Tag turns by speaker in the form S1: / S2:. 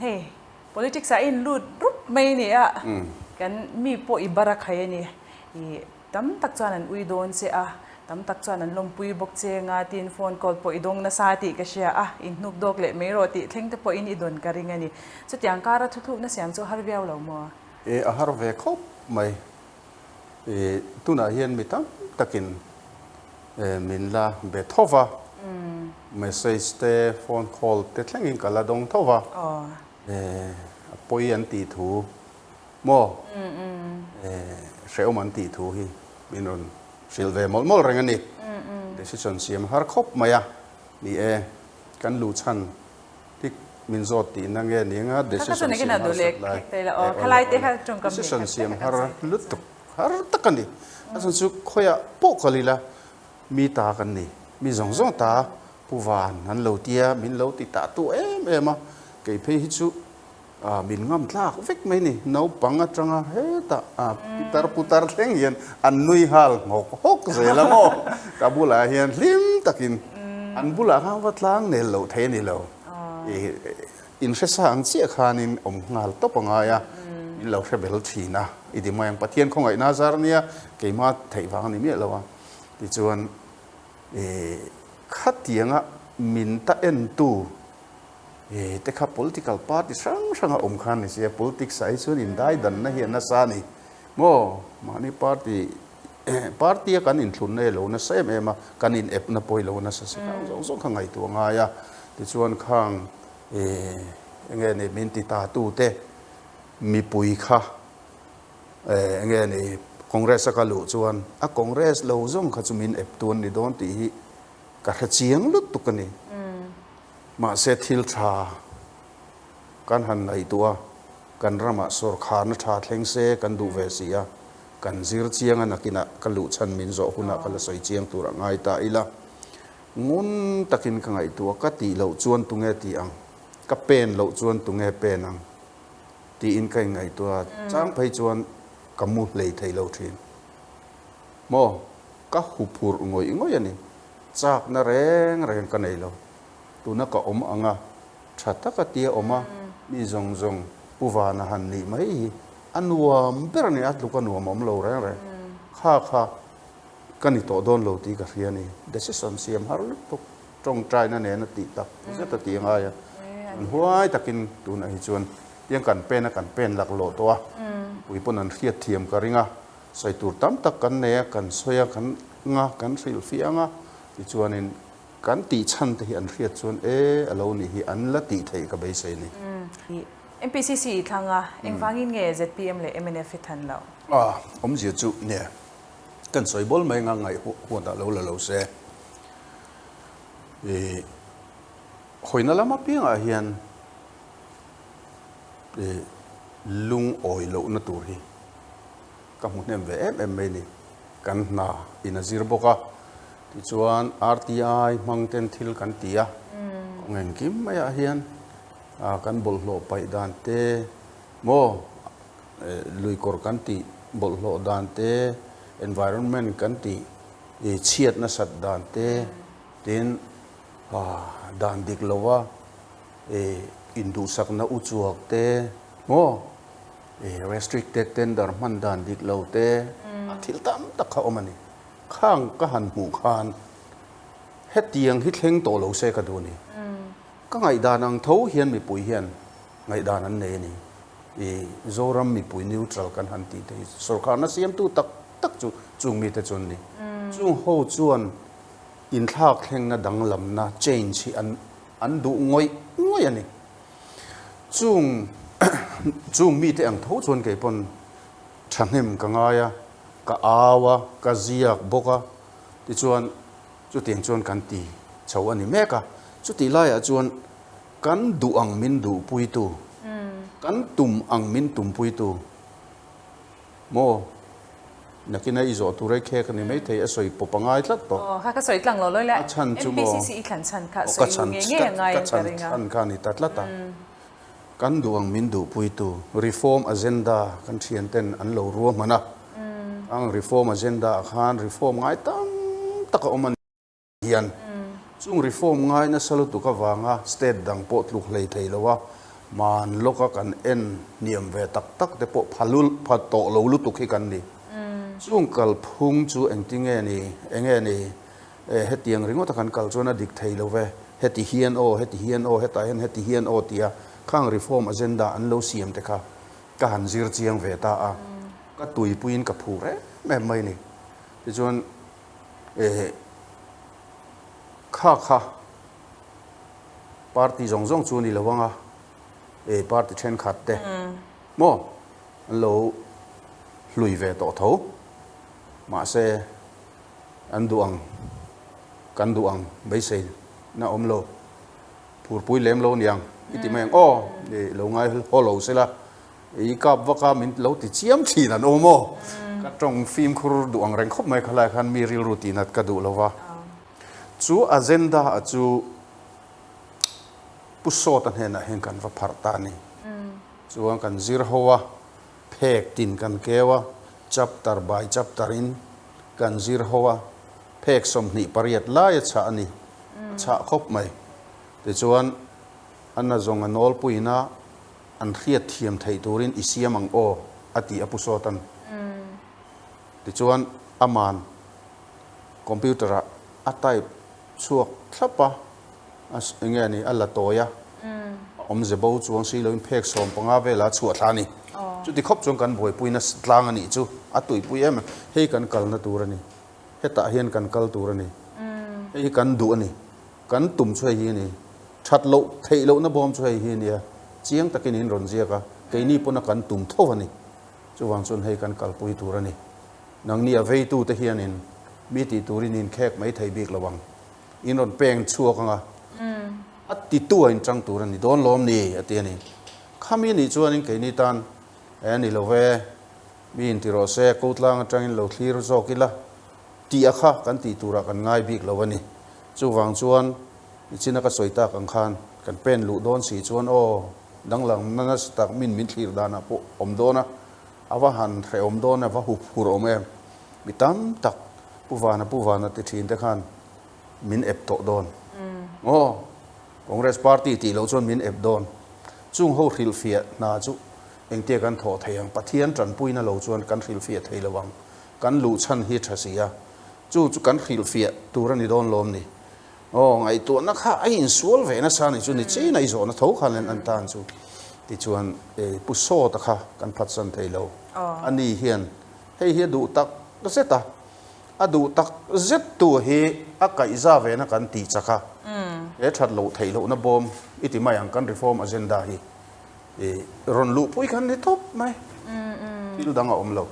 S1: Hei politics ah i in lut rup mai a ni a, kan mi pawh i bar a khai a ni. I tam tak chuan an ui dawn che a, tam tak chuan an lawmpui bawk che anga tin phone call pawh i dawng nasa tih ka hria a, in hnuk dawk leh mai rawh tih thleng te pawhin i dawn ka ring a ni. Chutiang kara thuthlukna siam chu a har viau lo maw?
S2: E, a har ve khawp mai. E, tunah hian mi tam takin e, min la be tho va, message te, phone call te thlengin ka la dawng tho va. E, a pawi an tih thu maw? E, hrehawm an tih thu hi min rawn hrilh ve mawlh mawlh reng a ni. Decision siam har khawp mai a. Ni e, kan luhchhan Tik min zawt tihna nge ni anga decision siam har sat lai decision siam har lutuk har tak a ni. A chhan chu khawiah pawh kal ila mi ta kan ni, mi zawng zawng ta Pu Van an lo tia min lo ti tah tu em em a, kei phei hi chu min ngam tlak vek mai ni, naupang atanga hetah pitar putar thleng hian an nui nghal nghawk hawk zel a maw, ka bulah hian hlim takin an bulah khan va tlang nel loh thei a ni lo, in hre sa ang chiah khanin awm nghal tawp a ngai a, min lo hre bel thin a, i ti mai ang Pathian khawngaihna zar nia keimah theih vang a ni miah lo a, tichuan khatianga min ta entu He te kha political party hrang hrang a awm khan ni sia, politics ah hi chuan indai danna hi a nasa a ni maw? Mahni party party a kan inthlunna hi a lo nasa em em a, kan in epna pawh hi a lo nasa si khang zawng zawng kha ngaihtuah a ngai a, tichuan khang eng nge ni min ti ta tu te mipui kha eng nge ni Congress a ka luh chuan a Congress lo zawng kha chu min ep tu an ni dawn tih hi ka hre chiang lutuk a ni. Mahse thil tha kan han ngaihtuah a, kan ramah sawrkharna tha thleng se kan duh ve si a, kan zir chiang a nakinah ka luh chhan min zawh hunah ka la sawi chiang tur a ngai ta ila. Ngun takin ka ngaihtuah, ka tih loh chuan tunge ti ang, ka pen loh chuan tunge pen ang tiin ka inngaihtuah a, chang phei chuan ka mu hlei thei lo thin. Maw? Ka huphurh ngawih ngawih a ni. Chakna reng reng ka nei lo. Tuna ka awm ang a, tha taka tia awm a, mi zawng zawng Pu Vana han nih mai hi a nuam ber a ni, a tluk a nuam awm lo reng reng. Kha kha ka ni tawh dawn lo tih ka hria a ni. Decision siam har lutuk tawngtaina nena tih tak zet a ti ngai a. An huai takin tunah hi chuan tiang kan pen a kan pen laklawh tawh a, mipui pawn an hriat thiam ka ring a. Sawi tur tam tak kan nei a, kan sawi a, kan nga, kan hrilh fiah ang a, tichuanin kan tih chhan te hi an hriat chuan e a lo nih hi an la tih theih ka beisei a ni.
S1: MPCC i thlang a, engvangin nge zpm leh mnf hi than loh?
S2: A awmzia chu nge kan sawi bawl mai anga ngaih huat ah lo la lo se. I hawina lam apiangah hian i lungawi lohna tur hi Ka hmu hnem ve em em mai ni. Kan hna in a zir bawk a, tichuan RTI hmang ten thil kan ti a, kawng engkim maiah hian kan bawlhhlawh paih dan te maw luikawr kan tih bawlhhlawh dan te, environment kan tih chhiat nasat dan te, tin dan dik lova induhsakna uchuak te maw. Restricted tender hman dan dik lo te a thil tam tak kha awm a ni. Khang ka han hmuh khan hetiang hi thleng tawh lo se ka duh a ni. Ka ngaihdan ang tho hian mipui hian ngaihdan an nei a ni. I Zoram mipui neutral kan han tih te hi sawrkharna siamtu tak tak chu chung mite chu an ni. Chung ho chuan inthlak thlengna danglamna change hi an an duh ngawih ngawih a ni. Chung chung mite ang tho chuan kei pawn thahnem ka ngai a, ka au a, ka ziak bawk a, tichuan chutiang chuan kan ti chho a ni mek a. Chutih laiah chuan kan duh ang min duhpuitu, kan tum ang min tumpuitu Maw? Nakina i zawh tur ei khek a ni maithei, a sawi pawp a ngai tlat tawh.
S1: Aw, kha ka sawi tlang lo lawi le.
S2: A chhan chu maw?
S1: MPCC i thlan chhan kha sawi lu nge nge a ngai in ka ring a.
S2: Ka chhan kha a ni ta tlat a. Kan duh ang min duhpuitu reform agenda kan thian ten an lo ruahman a. Ang reform agenda ah khan reform ngai tam tak a awm a ni. Hian chung reform ngai nasa lutuk avanga state dang pawh tluk hlei thei lo a. Hman lawka kan en hniam ve tak tak te pawh pha lul pha tawh lo lutuk hi kan ni. Chung kalphung chu engtinge ni, enge ni, e hetiang ringawta kan kal chuan a dik thei lo ve, heti hian aw, heti hian aw, hetah hian heti hian aw tia khang reform agenda an lo siam te kha ka han zir chiang ve ta a, ka tuipuiin ka phur em em mai ni. Tichuan e kha kha. Party zawng zawng chu a ni lo ang a, e party thenkhat te maw an lo hlui ve tawh tho. Mahse an duh ang, kan duh ang beisei na awm lo, phurpui lem lo niang i ti mai ang aw, i lo ngai haw lo se la, i kap vak a min lo ti chiam thin an awm aw. Ka tawng fimkhur duh ang reng khawp mai khalai khan mi rilru tihnat ka duh lo va. Chu agenda a chu Pu Sawta hnenah hian kan va pharh ta a ni. Chuan kan zir ho a, phek tin kan keu a, chapter by chapter in kan zir ho a, phek 28 lai a chhah a ni, a chhah khawp mai. Tichuan a nazawng a nawlpuiin a an hriat thiam theih turin i siam ang aw a ti a Pu Sawta'n. Tichuan aman Computer ah a type chhuak thlap a, a eng nge ni a la tawi a, a awmze bo chuang si loin phek 15 velah a chhuah thla a ni. Chuti khawp chuan kan buaipuina tlang a nih chu a tuipui em em. Hei kan kalna tur a ni, hetah hian kan kal tur a ni, hei hi kan duh a ni, kan tum chu hei hi a ni, that loh theih lohna bawm chu hei hi a nia, chiang takin in rawn ziak a, keini pawna kan tum tho a ni. Chuvang chuan hei kan kalpui tur a ni. Nangni a veitute hianin mi tih turin in khek mai thei bik lo ang. In rawn peng chhuak ang a, a titu a inchang tur a ni dawn lawm ni? a ti a ni. Khami nih chuanin keini tan e ni lo ve, mi in ti rawh se, ko tlang atangin lo thlir zawk ila tih a kha kan tih turah kan ngai bik lo a ni. Chuvang chuan nichina ka sawi tak ang khan kan pen luh dawn si chuan aw, danglamna nasa tak min min thlir danah pawh awm dawn a, A va han hrehawm dawn a va hup hur awm em? Mi tam tak Pu Vana Pu Vana ti thin te khan min ep tawh dawn. Aw, Congress party tih loh chuan min ep dawn. Chung ho hrilhfiah hna chu engtia kan thawh thei ang? Pathian tanpuina lo chuan kan hrilhfiah thei lo ang. Kan luh chhan hi tha si a, chu chu kan hrilhfiah tur a ni dawn lawm ni? Aw, ngaihtuahna kha a insual ve nasa a ni chu, ni chin a i zawhna tho khan len an tan chu. Tichuan, Pu Sawta kha kan phatsan thei lo. A ni hian hei hi a duh tak zet a, a duh tak zet tu hi a kaihza vena kan tih chak a, he that loh theih lohna bawm i ti mai ang kan reform agenda hi rawn luhpui khan ni tawp mai, thil dang a awm lo.